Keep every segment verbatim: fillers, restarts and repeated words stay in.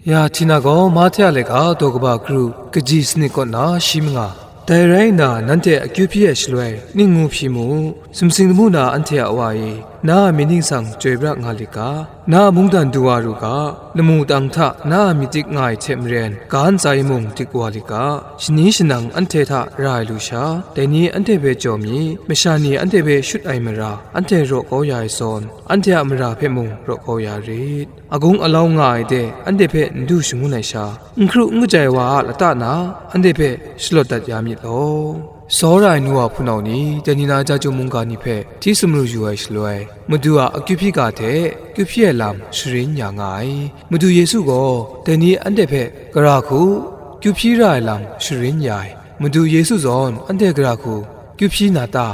Ya Htina gaw Mahte a laika daw kaba kru kaji sanit kaw na shi manga. Dai rai nna, nanhte akyu hpyi ai shaloi ning ngu hpyi mu, sumsing lamu na anhte a wa e, na a myit ningsang chyoi pra nga lit ga, na a mungdan du wa ru ga, lamu tang hta na a myit dik nga ai hte maren, ga ntsa e mung dik wa lit ga, shani shanang anhte hta ra ai lu sha, dai ni anhte hpe jaw mi, masha ni anhte hpe shut ai mara, anhte raw kau ya ai zawn, anhte a mara hpe mung raw kau ya rit. Agung alau nga ai de, anhte hpe n du shangun ai sha, n hkru n kajai wa a lata na, anhte hpe shalawt dat ya myit law. Tsawra ai nu wa hpunau ni, dai ni na chyeju mungga ni hpe hti sumru yu ai shaloi, Madu a akyu hpyi ga hte kyu hpyi ai lam sharin ya nga ai. Madu Yesu gaw dai ni anhte hpe, "Gara hku, kyu hpyi ra ai lam sharin ya ai." Madu Yesu zawn anhte gara hku kyu hpyi na ta?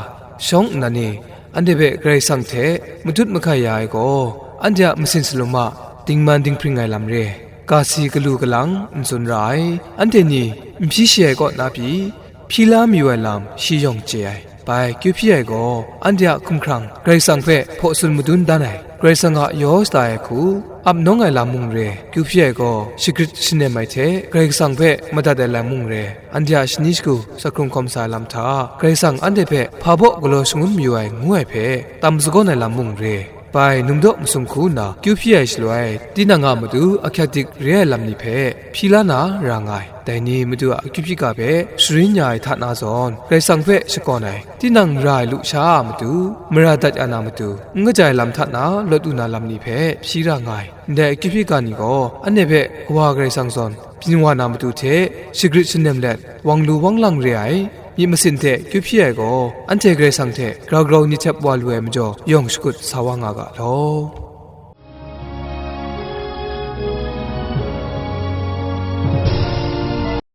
Shawng nnan e, anhte hpe Karai Kasang hte matut mahkai ya ai gaw, anhte a masin salum a dingman dinghpring ai lam re, ga si galu galang n tsun ra ai. Anhte ni n hpyi shi ai kaw na pyi, hpyi la mayu ai lam shi yawng chye ai. Bai kyu hpyi ai gaw, anhte a hkumhkrang Karai Kasang hpe hpaw tsun madun dan ai. Karai Kasang a yaw sata ai hku, ap nawng ai lam mung re, kyu hpyi ai gaw, shagrit shanem ai hte Karai Kasang hpe madat ai lam mung re, anhte a shani shagu sak hkrung hkawm sa ai lam hta, Karai Kasang anhte hpe hpa baw galaw shangun mayu ai ngu ai hpe, tam sagawn ai lam mung re, bai numdaw masum hku nna kyu hpyi ai shaloi, tinang a matu ahkyat dik re ai lam ni hpe hpyi la na ra nga ai. Dai ni Madu a akyu hpyi ga hpe sharin ya ai hta na zawn, Karai Kasang hpe shakawn ai, tinang ra ai lusha a matu, mara dat ya na matu, n kaja ai lam hta na lawt lu na lam ni hpe hpyi ra nga ai. Ndai akyu hpyi ga ni gaw, anhte hpe Kawa Karai Kasang zawn byin wa na matu hte shagrit shanem let, wang lu wang lang re ai, myit masin hte kyu hpyi ai gaw, anhte Karai Kasang hte grau grau ni htep wa lu ai majaw, yawng shakut sa wa nga ga law.